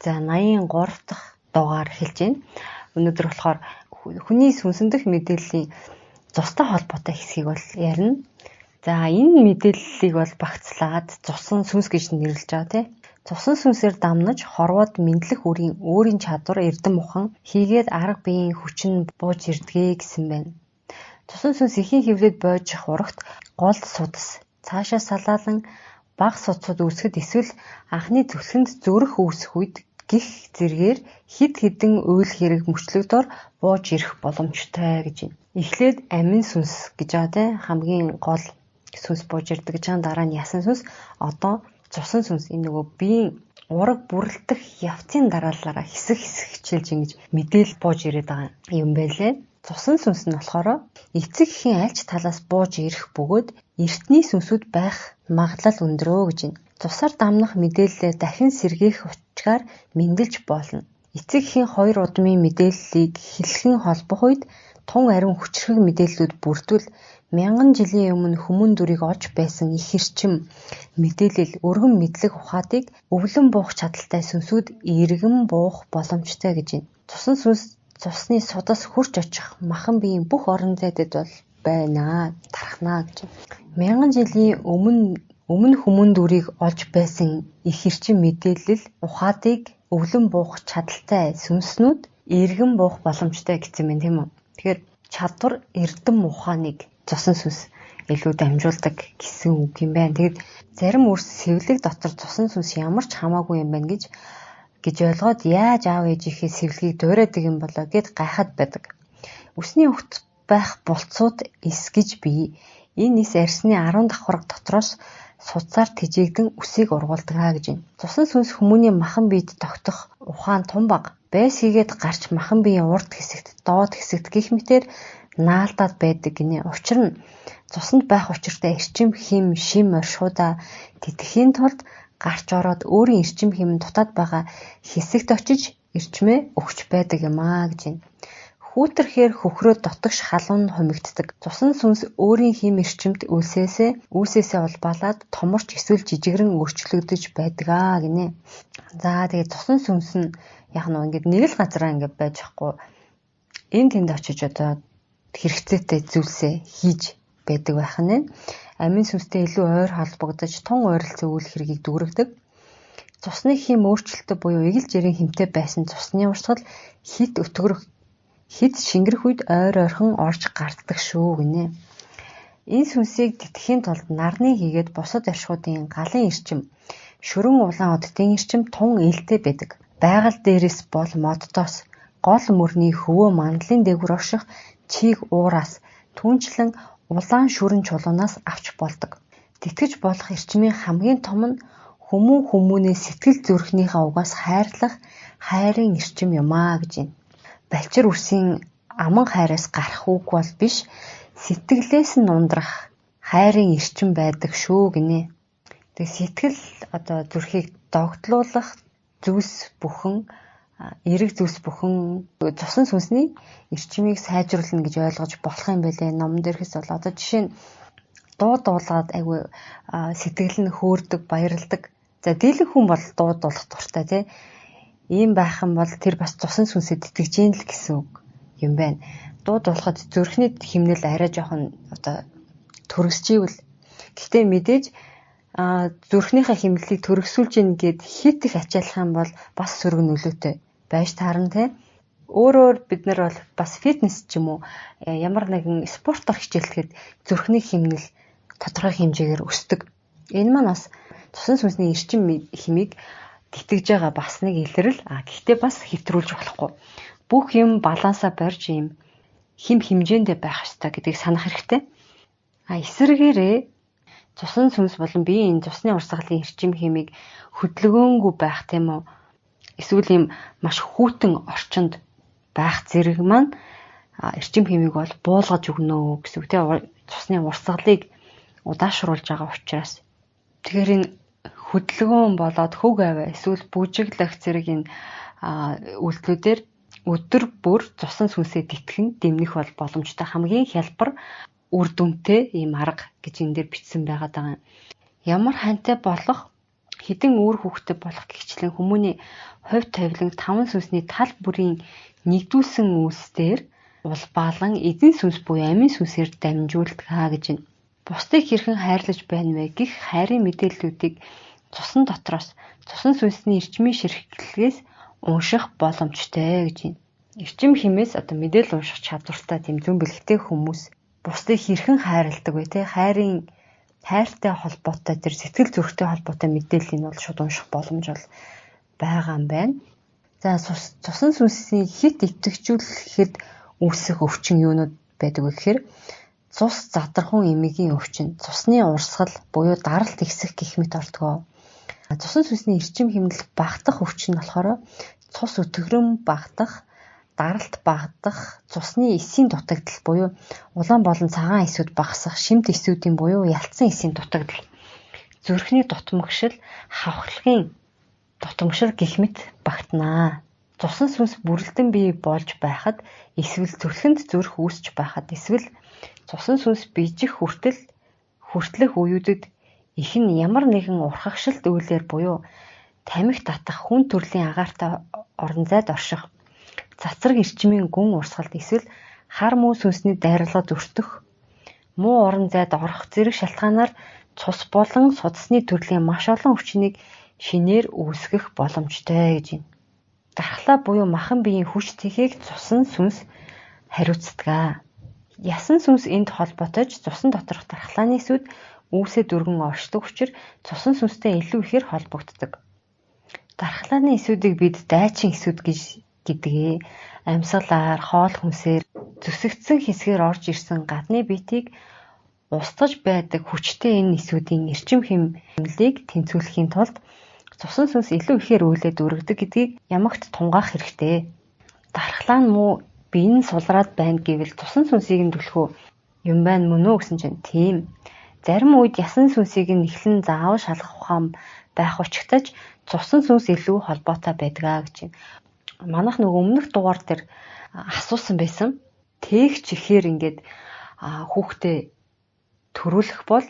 За 83 дахь дугаар эхэлж байна. Өнөөдөр болохоор хүний сүнсэн дэх мэдээллийн цустай холбоотой хэсгийг бол ярина. За энэ мэдээллийг бол багцлаад цусан сүнс гэж нэрлэж байгаа тийм. Цусан сүнсээр дамнаж хорвоод мэдлэх үрийн өөрийн чадвар, эрдэм ухаан хийгээд арга биеийн хүчин бууж ирдэгэ гэсэн байна. Цусан сүнс эхийн хэвлээд бойжих урагт гол судас цаашаа салаалан бага судсууд үүсгэхэд эсвэл анхны зүсгэнд зөрөх үүсэх үед гих зэргээр хэд хэдэн уйл хэрэг мөчлөг дор бууж ирэх боломжтой гэж байна. Эхлээд амин сүнс гэж байгаа тийм, хамгийн гол сүнс бууж ирдэг гэж байгаа. Дараа нь ясан сүнс, одоо цусан сүнс энэ нөгөө биеийн ураг бүрлдэх явцын дараалалаараа хэсэг хэсэг хичээлж ингэж мэдээлэл бууж ирээд байгаа юм байлээ. Цусан сүнс нь болохоор эцэг эхийн альч талаас бууж ирэх бөгөөд эртний сүнсүүд байх магадлал өндрөө гэж байна. Цусаар дамнах мэдээллээ дахин сэргээх учгаар мэндэлж болно. Эцэг эхийн хоёр удмын мэдээллийг хэлхэн холбох үед тун ариун хүчрхэг мэдээллүүд бүрдвэл мянган жилийн өмнө хүмүүн дүрийг олж байсан их эрчим мэдээлэл, өргөн мэдлэг ухаадыг өвлөн буух чадалтай сүнсүүд эргэн буух боломжтой гэж байна. Цусан сүнс цусны судас хурч очих махан биеийн бүх орон зайдад бол байна, тархнаа гэж. Мянган жилийн өмнө хүмүүн дүрийг олж байсан их эрчим мэдээлэл ухаадыг өвлөн буух чадалтай сүнснүүд эргэн буух боломжтой гэсэн юм тийм үү? Тэгэхээр чадвар, эрдэм ухааныг цусан сүнс илүү дамжуулдаг гэсэн үг юм байна. Тэгэд зарим үр сэвлэг дотор цусан сүнс ямар ч хамаагүй юм байна гэж ойлгоод яаж аав ээжийнхээ сэвлэгийг дуурайдаг юм болоо гэд гайхаад байдаг. Үсний өгт байх булцууд эс гэж бий. Энэ эс арьсны 10 давхарга дотроос судсаар тэжээгдэн үсийг ургуулдаг гэж байна. Цусан сүнс хүмүүний махан биед тогтох ухаан тун бага. Байс хийгээд гарч махан биеийн урд хэсэгт, доод хэсэгт гих мэтэр наалдаад байдаг гинэ. Учир нь цуснд байх учиртай эрчим хэм, шим оршихуйдаа тэтгэхийн тулд гарч ороод өөрийн эрчим хэм дутаад байгаа хэсэгт очиж эрчмээ өгч байдаг юм аа гэж байна. Хүүтэрхээр хөхрөөд дотогш халуун хумигддаг. Цусан сүнс өөрийн хэм эрчимд үүсээсээ улбаалаад томорч эсвэл жижигрэн өөрчлөгдөж байдаг аа гинэ. За тэгээд цусан сүнс нь яг нь ингээд нэг л газараа ингээд байж ахгүй энэ тэнд очиж одоо хэрэгцээтэй зүйлсээ хийж байдаг байх нь. Амин сүнстэй илүү ойр холбогдож тун ойролцоо үйл хэргийг дүүргэдэг. Цусны хэм өөрчлөлтөй буюу эгэл жирийн хэмтэй байсан цусны урсгал хит өтгөрөх, хит шингэрэх үед ойр ойрхон орж гарддаг шүү гинэ. Энэ сүнсийг тэтгэхийн тулд нарны хийгээд бусад оршихуйдын галын эрчим, шөрөн улаан оддын эрчим тун ээлтэй байдаг. Байгаль дээрээс бол моддоос, гол мөрний хөвөө мандлын дээгүүр орших чийг уураас, түүнчлэн улаан шүрэн чулуунаас авч болдог. Тэтгэж болох эрчмийн хамгийн том нь хүмүүн хүмүүнээ сэтгэл зүрхнийхээ угаас хайрлах хайрын эрчим юм аа гэж байна. Балчир үрсийн аман хайраас гарах үг бол биш, сэтгэлээс нь ундрах хайрын эрчим байдаг шүү гинэ. Тэгээ сэтгэл одоо зүрхийг догтлуулах зүйлс бүхэн, эерэг зүйлс бүхэн цусан сүнсний эрчмийг сайжруулна гэж ойлгож болох юм байлээ. Номон дээрхээс бол одоо жишээ нь дуу дуулаад айгүй сэтгэл нь хөөрдөг, баярладаг. За дийлэн хүн бол дуу дуулах дуртай тий. Ийм байх юм бол тэр бас цусан сүнсэд итгэж гин л гэсэн үг юм байна. Дуу дуулахад зүрхний химнэл арай жоохон одоо төрөсчийвэл гэхдээ мэдээж зүрхнийхээ химнэлийг төрөсүүлж гин гэд хит их ачаалах юм бол бас сөрөг нөлөөтэй байж таарна тий. Өөрөөр бид нар бол бас фитнес ч юм уу ямар нэгэн спортоор хичээлдэхэд зүрхний химнэл тодорхой хэмжээгээр өсдөг. Энэ маань бас цусан сүнсний эрчим химийг тэтгэж байгаа бас нэг илрэл. Гэхдээ бас хэвтрүүлж болохгүй. Бүх юм балансаа барьж ийм хим хэмжээндээ байх ёстой гэдгийг санах хэрэгтэй. Эсвэргээрээ цусан сүнс болон биеийн цусны урсгалын эрчим химийг хөдөлгөөнгүй байх тийм үү? Эсвэл ийм маш хүйтэн орчинд байх зэрэг маань эрчим химийг бол буулгаж өгнө гэсэн үг тийм, цусны урсгалыг удаашруулж байгаа учраас. Тэгэхээр энэ хөдөлгөөн болоод хөг авиа эсвэл бүжиглэх зэрэг энэ үйлдэлүүдээр өдөр бүр цусан сүнсээ тэтгэн дэмнэх бол боломжтой хамгийн хялбар үр дүнтэй ийм арга гэж энэ дээр бичсэн байгаад байгаа юм. Ямар хантай болох Хэдэн үр хүүхэдтэй болох гэгчлэн хүмүүний хувь тавилан таван сүнсний тал бүрийн нэгдүүлсэн үйлсээр улбаалан эзэн сүнс буюу амийн сүнсээр дамжуулдаг гэж байна. Бусдыг хэрхэн хайрлаж байна вэ гэх хайрын мэдээллүүдийг цусан дотроос цусан сүнсний эрчмийн ширхлэгээс унших боломжтой гэж байна. Эрчим хэмээс одоо мэдээлэл унших чадвартай тийм зөн бэлэгтэй хүмүүс бусдыг хэрхэн хайрладаг вэ те хайрын хайртай холбоотой тэр сэтгэл зүрхтэй холбоотой мэдээллийг бол шууд унших боломж бол байгаа юм байна. За цусан сүнсний хит итгэжүүлэхэд үүсэх өвчин юунууд байдаг вэ гэхээр цус задархуун эмигийн өвчин, цусны урсгал буюу даралт ихсэх гэх мэт ордгоо. Цусан сүнсний эрчим хэмнэл багтах өвчин нь болохоор цус өтгөрөн багтах, даралт багтах, цусны эсийн дутагдал буюу улаан болон цагаан эсүүд багасах, шимт эсүүдийн буюу ялцсан эсийн дутагдал, зүрхний дутмагшил, хавхлагын дутмагшил гэх мэт багтана. Цусан сүнс бүрэлдэн бий болж байхад эсвэл зүрхэнд зүрх үүсч байхад эсвэл цусан сүнс бийжих хүртэл хүртлэх үеүүдэд их нь ямар нэгэн урхагшилт үйлээр буюу тамхи татах, хүн төрлийн агаартай орон зайд орших, цацраг эрчмийн гүн урсгалд эсвэл хар муу сүнсний дайралгад өртөх, муу орон зайд орох зэрэг шалтгаанаар цус болон судасны төрлийн маш олон өвчнийг шинээр үүсгэх боломжтой гэж байна. Дархлаа буюу махан биеийн хүч тэхийг цусан сүнс хариуцдаг. Ясан сүнс энд холбоотой ч цусан доторх дархлааны эсүүд үүсээ дөргөн оршдог учир цусан сүнстэй илүү ихээр холбогддог. Дархлааны эсүүдийг бид дайчин эсүүд гэж гэдэг. Амьсгалаар, хоол хүнсээр зүсэгдсэн хэсгээр орж ирсэн гадны биетийг устгаж байдаг хүчтэй энэ эсүүдийн эрчим хэмнэлийг тэнцвүүлэхийн тулд цусан сүнс илүү ихээр үйлээд өргөдөг гэдгийг ямагт тунгаах хэрэгтэй. Дархлаа нь муу бие нь сулраад байна гэвэл цусан сүнсийг нь түлхүү юм байна мөн үү гэсэн чинь тийм. Зарим үед ясан сүнсийг нь эхлэн заавал шалгах ухаан байх учиртай ч цусан сүнс илүү холбоотой байдгаа гэж байна. Манайх нөгөө өмнөх дугаар дээр асуусан байсан. Тээгч ихээр ингээд хүүхдээ төрүүлэх бол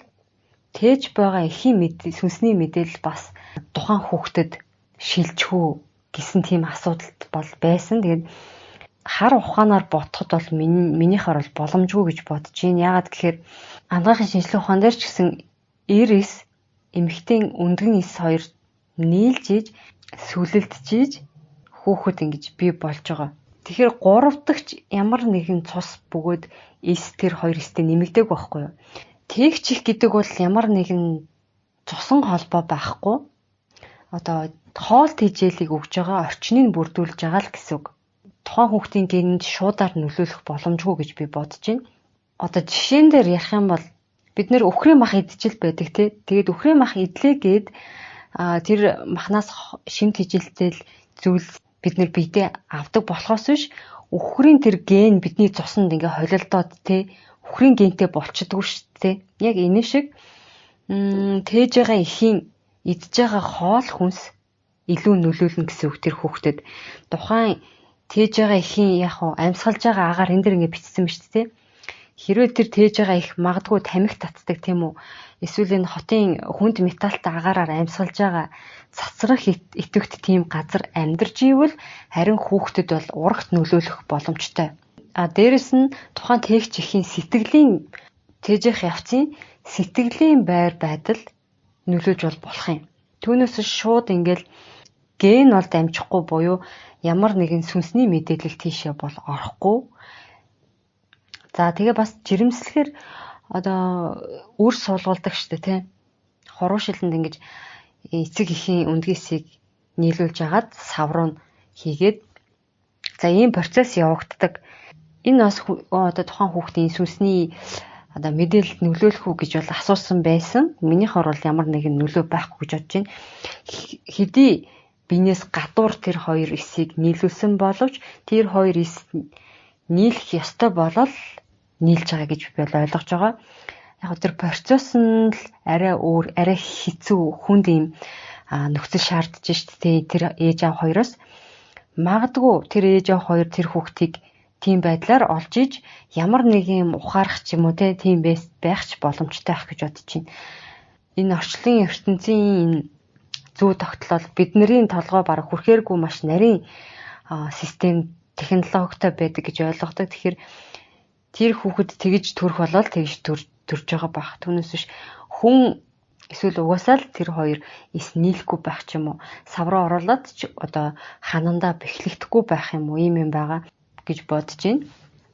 тээж байгаа эхийн сүнсний мэдээлэл бас тухайн хүүхдэд шилжих үү гэсэн тийм асуудалт бол байсан. Тэгээд хар ухаанаар бодоход бол минийхээр бол боломжгүй гэж бодож байна. Яагаад гэхээр анагаахын шинжлэх ухаан дээр ч гэсэн эр эс эмэгтэйн өндгөн эс хоёр нийлж иж сүлэлдэж иж хүүхэд ингэж бий болж байгаа. Тэгэхээр гурав дахь ямар нэгэн цус бөгөөд эс тэр хоёр эстэй нэмэгдээг байхгүй юу? Тэгч их гэдэг бол ямар нэгэн цусан холбоо байхгүй. Одоо хоол тэжээлийг өгж байгаа орчныг бүрдүүлж байгаа л гэсэн үг. Тухайн хүүхдийн генэнд шуудаар нөлөөлөх боломжгүй гэж би бодож байна. Одоо жишээн дээр ярих юм бол бид нэр өхрийн мах идчихэл байдаг тий. Тэгээд өхрийн мах идлээ гээд тэр махнаас шим тэжээлтэй зүйл бид нэр биедээ авдаг болохоос биш өхрийн тэр ген бидний цуснд ингээ холилдоод тий өхрийн гентэй болчдгүй шүү дээ. Яг энэ шиг тээж байгаа эхийн идж байгаа хоол хүнс илүү нөлөөлнө гэсэн үг тэр хүүхдэд. Тухайн тээж байгаа эхийн яг хуу амьсгалж байгаа агаар энэ дэр ингээ бичсэн ба шүү дээ. Хэрвээ тэр тээж байгаа их магадгүй тамхи татдаг тийм үү? Эсвэл энэ хотын хүнд металлтай агаараар амьсгалж байгаа цацрах идэвхт тийм газар амьдарч ивэл харин хүүхдэд бол урагт нөлөөлөх боломжтой. А дээрэс нь тухайн тээгч эхийн сэтгэлийн тээжих явцын сэтгэлийн байр байдал нөлөөж бол болох юм. Түүнээс шууд ингээл ген бол дамжихгүй буюу ямар нэгэн сүнсний мэдээлэл тийшээ бол орохгүй. За тэгээ бас жирэмслэхээр одоо үр суулгалдаг штэ тий. Хуруу шилэнд ингэж эцэг эхийн өндгийсийг нийлүүлж агаад сав руу хийгээд за ийм процесс явагддаг. Энэ бас одоо тухайн хүүхдийн сүнсний одоо мэдээлэлд нөлөөлөх үү гэж бол асуусан байсан. Минийхоор бол ямар нэгэн нөлөө байхгүй гэж бодож байна. Хэдий биенээс гадуур тэр хоёр эсийг нийлүүлсэн боловч тэр хоёр эс нийлэх ёстой болол нийлж байгаа гэж би бол ойлгож байгаа. Яг тэр процесс нь л арай өөр, арай хэцүү хүнд юм нөхцөл шаардж шít тэр ээж аав хоёроос магадгүй тэр ээж аав хоёр тэр хүүхдийг тийм байдлаар олж иж ямар нэг юм ухаарах ч юм уу тийм байх ч боломжтой байх гэж бодож байна. Энэ орчлон ертөнцийн энэ зүү тогтлол бидний толгой бараг хүрхээргүй маш нарийн систем технологитой байдаг гэж ойлгодог. Тэгэхээр тэр хүүхэд тэгж төрөх болол тэгж төрж байгаа байх. Түүнээс биш хүн эсвэл угаасаа л тэр хоёр эс нийлэхгүй байх ч юм уу. Сав руу оруулаад ч одоо ханандаа бэхлэгдэхгүй байх юм уу, ийм юм байгаа гэж бодож байна.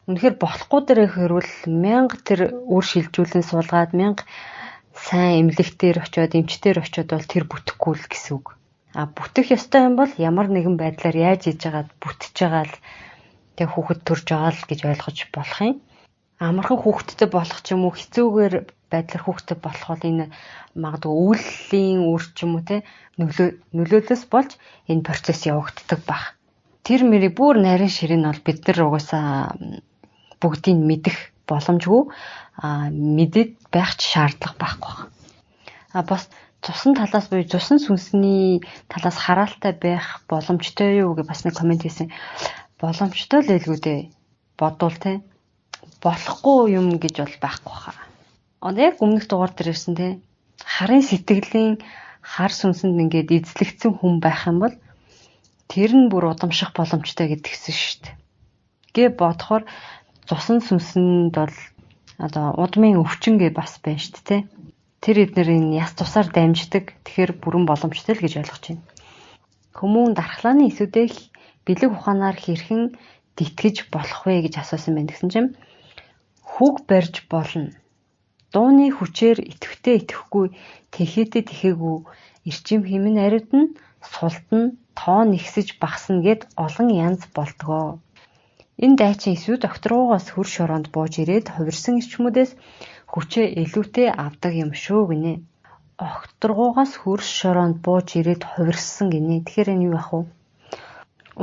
Үнэхээр болохгүй дээр хэрвэл мянга тэр үр шилжүүлэн суулгаад мянга сайн эмнэлэгтэр очиод эмчтэр очиод бол тэр бүтэхгүй л гэсэн үг. А бүтэх ёстой юм бол ямар нэгэн байдлаар яаж хийж байгаад бүтэж байгаа л тэг хүүхэд төрж байгаа л гэж ойлгож болох юм. Амархан хүүхэдтэй болох ч юм уу, хэцүүгээр байдлаар хүүхэдтэй болох бол энэ магадгүй өвлөлийн үр ч юм уу те нөлөөллөөс болж энэ процесс явагддаг баг. Тэр мэрийг бүр нарийн ширээ нь бол бид нар угаасаа бүгдийг мэдэх боломжгүй, мэдээд байх ч шаардлага байхгүй байна. А бас цусан талаас буюу цусан сүнсний талаас хараалтай байх боломжтой юу гэж бас нэг комент хийсэн. Боломжтой л байлгүй дээ. Бодвол те болохгүй юм гэж бол байхгүй хаа. Одоо яг өмнөх дугаар дээр ирсэн те харын сэтгэлийн хар сүнсэнд ингээд эзлэгдсэн хүн байх юм бол тэр нь бүр удамших боломжтой гэдгийгсэн шүү дээ. Гэ бодохоор цусан сүнсэнд бол одоо удмын өвчин гэ бас байна шүү дээ. Тэр эднэр энэ яс тусаар дамждаг. Тэгэхээр бүрэн боломжтой л гэж ойлгож байна. Хүмүүн дархлааны эсүүдээ бэлэг ухаанаар хэрхэн тэтгэж болох вэ гэж асуусан байна гэсэн чинь хүүг барьж болно. Дууны хүчээр итгэвтэй итгэхгүй, тэхээтэй тэхээгүй эрчим хэмнэн аривд нь сулд нь тоо нэгсэж багасна гэд олон янз болдгоо. Энэ дайчин эсүүд октруугаас хөр шороонд бууж ирээд хувирсан эрчмүүдээс хүчээ илүүтэй авдаг юм шүү гинэ. Окторгуугаас хөр шороонд бууж ирээд хувирсан гинэ. Тэгэхээр энэ юу ах вэ?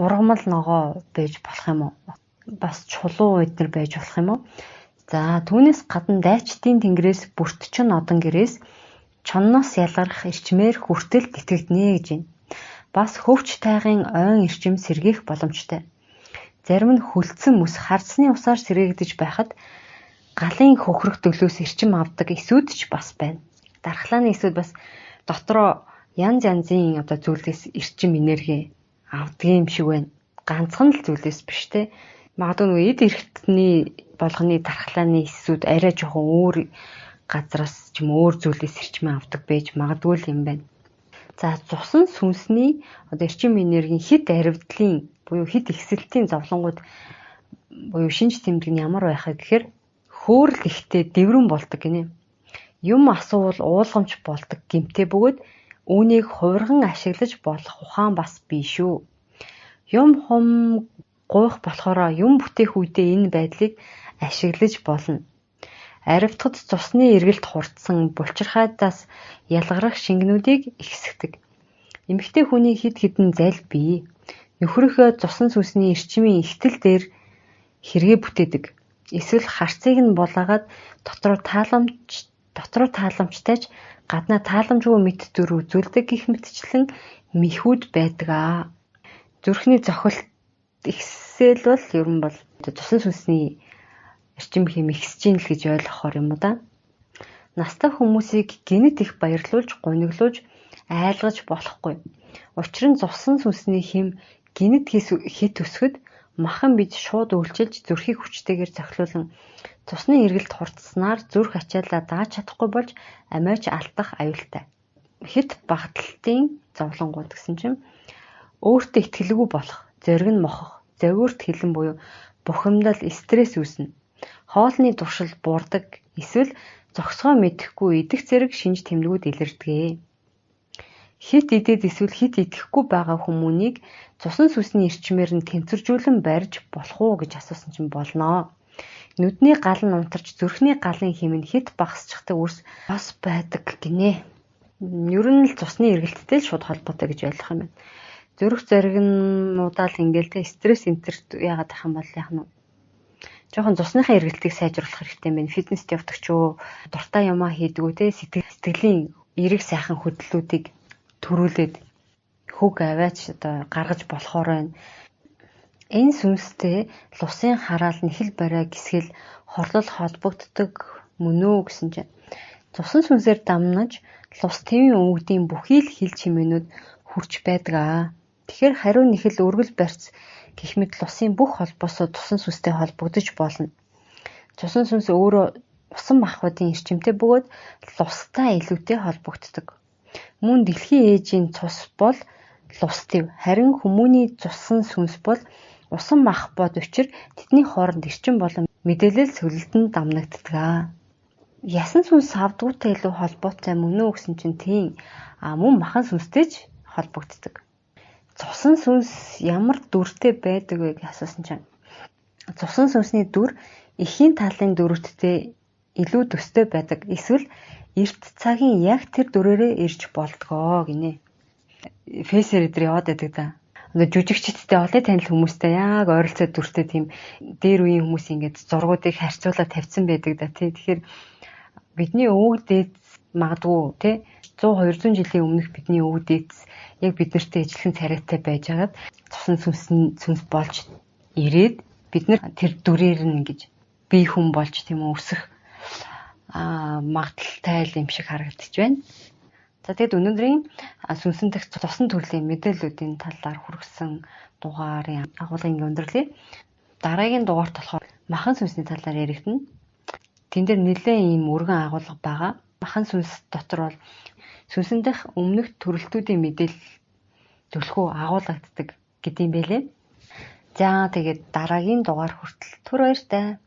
Ургамал ногоо байж болох юм уу? Бас чулуу эднэр байж болох юм уу? За түүнээс гадна дайчдын тэнгэрээс бүртчин одон гэрээс чонноос ялгарх эрчмээр хүртэл тэтгэгднэ гэж байна. Бас хөвч тайгын ойн эрчим сэргээх боломжтой. Зарим нь хөлдсөн мөс хардсны усаар сэргээгдэж байхад галын хөхрөх төлөөс эрчим авдаг эсүүд ч бас байна. Дархлааны эсүүд бас дотроо янз янзын одоо зүйлээс эрчим энерги авдаг юм шиг байна. Ганцхан л зүйлээс биш те. Магадгүй нөгөө эд эрхтний болгоны дархлааны эсүүд арай жоохон өөр газраас ч юм өөр зүйлээс эрчим авдаг байж магадгүй л юм байна. За цусан сүнсний одоо эрчим энергийн хит аривдлын буюу хит ихсэлтийн зовлонгууд буюу шинж тэмдэг нь ямар байх вэ гэхээр хөөрөл ихтэй дэврэн болдог гинэ. Юм асуувал уулгамж болдог гэмтэй бөгөөд үүнийг хувирган ашиглаж болох ухаан бас бий шүү. Юм хум гуйх болохоро юм бүтээх үедээ энэ байдлыг ашиглаж болно. Аривтгад цусны эргэлт хурдсан булчирхайдаас ялгарах шингэнүүдийг ихсгдэг. Эмэгтэй хүний хэд хэдэн зал бий. Нөхрийнхөө цусан сүнсний эрчмийн ихтэл дээр хэрэгээ бүтээдэг. Эсвэл харцыг нь булаагаад дотроо тааламжтай ч гаднаа тааламжгүй мэт дүр үзүүлдэг гэх мэтчлэн мэхүүд байдаг аа. Зүрхний зохилт ихсэл бол ер нь бол цусан сүнсний эрчим хэм ихсэж ийн л гэж ойлгохоор юм уу да. Настай хүмүүсийг гэнэт их баярлуулж, гуниглуулж айлгаж болохгүй. Учир нь цусан сүнсний хэм гэнэт хит өсөхөд махан бид шууд үйлчилж зүрхийг хүчтэйгээр цохилуулан цусны эргэлт хурдсанаар зүрх ачаалаа дааж чадахгүй болж амиач алдах аюултай. Хэт багталтын зовлонгууд гэсэн чинь өөртөө итгэлгүй болох, зориг нь мохох, зовиурт хилэн буюу бухимдал, стресс үүснэ. Хоолны туршил буурдаг, эсвэл зогсгоо мэдэхгүй идэх зэрэг шинж тэмдгүүд илэрдэг. Хэт идээд эсвэл хэт идэхгүй байгаа хүмүүнийг цусан сүнсний эрчмээр нь тэнцвэржүүлэн барьж болох уу гэж асуусан чинь болно. Нүдний гал нь унтарч зүрхний галын хэм нь хэт багасчихдаг үрс бас байдаг гинэ. Ер нь л цусны эргэлттэй л шууд холбоотой гэж ойлгох юм байна. Зүрх зориг нь муудаал ингээл те стресс энтерт яагаад ах юм бол яах нь жоохон цусныхаа эргэлтийг сайжруулах хэрэгтэй юм байна. Фитнест явдаг ч юу, дуртай юмаа хийдгүү те сэтгэлийн эерэг сайхан хөдлөлүүдийг төрүүлээд хөг аваач одоо гаргаж болохоор байна. Энэ сүнстэй лусын хараал нэхэл барай гисгэл хорлол холбогддог мөн үү гэсэн чинь цусан сүнсээр дамнаж Лус тивийн өвгдийн бүхий л хил чимээнүүд хүрч байдаг аа. Тэгэхээр хариу нэхэл, өргөл барьц гэх мэт лусын бүх холбоосоо цусан сүнстэй холбогдож болно. Цусан сүнс өөрөө усан махбодын эрчимтэй бөгөөд лустай илүүтэй холбогддог. Мөн дэлхийн ээжийн цус бол лус тив, харин хүмүүний цусан сүнс бол усан махбод учир тэдний хооронд эрчим болон мэдээлэл цөлөлдөн дамнагддаг аа. Ясан сүнс савдгуутай илүү холбоотой мөн үү гэсэн чинь тийм. А мөн махан сүнстэй ч холбогддог. Цусан сүнс ямар дүртэй байдаг вэ гэж асуусан чинь цусан сүнсний дүр эхийн талын дүрттэй илүү төстэй байдаг. Эсвэл эрт цагийн яг тэр дүрээрээ ирж болдгоо гинэ. Фейсээр өдр яваад байдаг да. Одоо жүжигчдтэй олон танил хүмүүстэй яг ойролцоо дүртэй тийм дээр үеийн хүмүүс ингээд зургуудыг харьцуулаад тавьсан байдаг да тий. Тэгэхээр бидний өвөг дээд магадгүй тий 100 200 жилийн өмнөх бидний өвөг дээд яг бид нартай ижилхэн царайтай байжгаад цусан сүнс сүнс болж ирээд бид нар тэр дүрээр нь ингэж бие хүн болж тийм үү өсөх магадлалтай юм шиг харагдаж байна. За тэгэд өнөөдрийн сүнсэн дэх цусан төрлийн мэдээллүүдийн талаар хүргэсэн дугаарын агуулгыг ингээ өндөрлөе. Дараагийн дугаарт болохоор махан сүнсний талаар яригдана. Тэн дээр нэлээд ийм өргөн агуулга байгаа. Махан сүнс дотор бол сүнсэн дэх өмнөх төрөлтүүдийн мэдээлэл түлхүү агуулгаддаг гэдэм байлээ. За тэгээд дараагийн дугаар хүртэл түр баяртай.